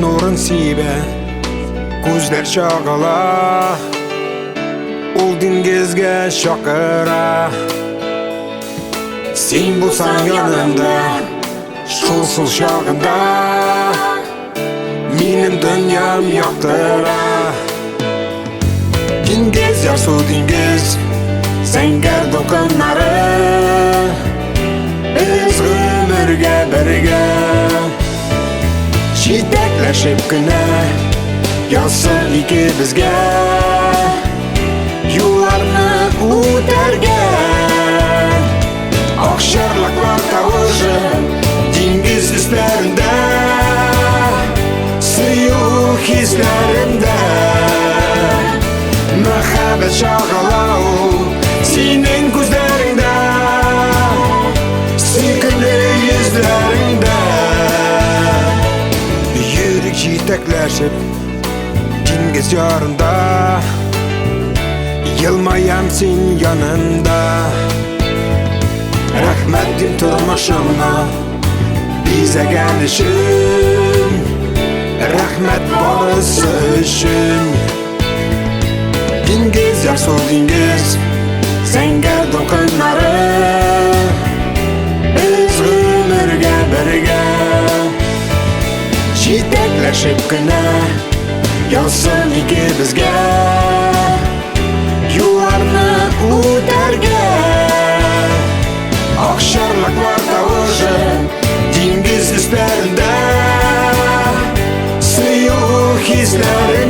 Нурын сибә, күзләр чагыла, ул диңгезгә чакыра. Син булсаң янымда, шул чагында минем дөньям яктыра. Диңгез, ярсу диңгез, зәңгәр дулкыннары, без гомергә бергә җитәкләшеп кенә язсын икебезгә юлларны үтәргә. Акчарлаклар тавышы диңгез өсләрендә, сөю хисләрендә, мәхәббәт чагыла ул синең күзләреңдә, сөйкемле йөзләреңдә. Йөрик җитәкләшеп диңгез ярында, елмаям син янында. Рәхмәт дим тормышымны бизәгән өчен, рәхмәт барысы өчен. Диңгез, ярсу диңгез, зәңгәр дулкыннары, без гомергә бергә җитәкләшеп кенә язсын икебезгә юлларны үтәргә. Акчарлаклар тавышы диңгез өсләрендә, сөю хисләре.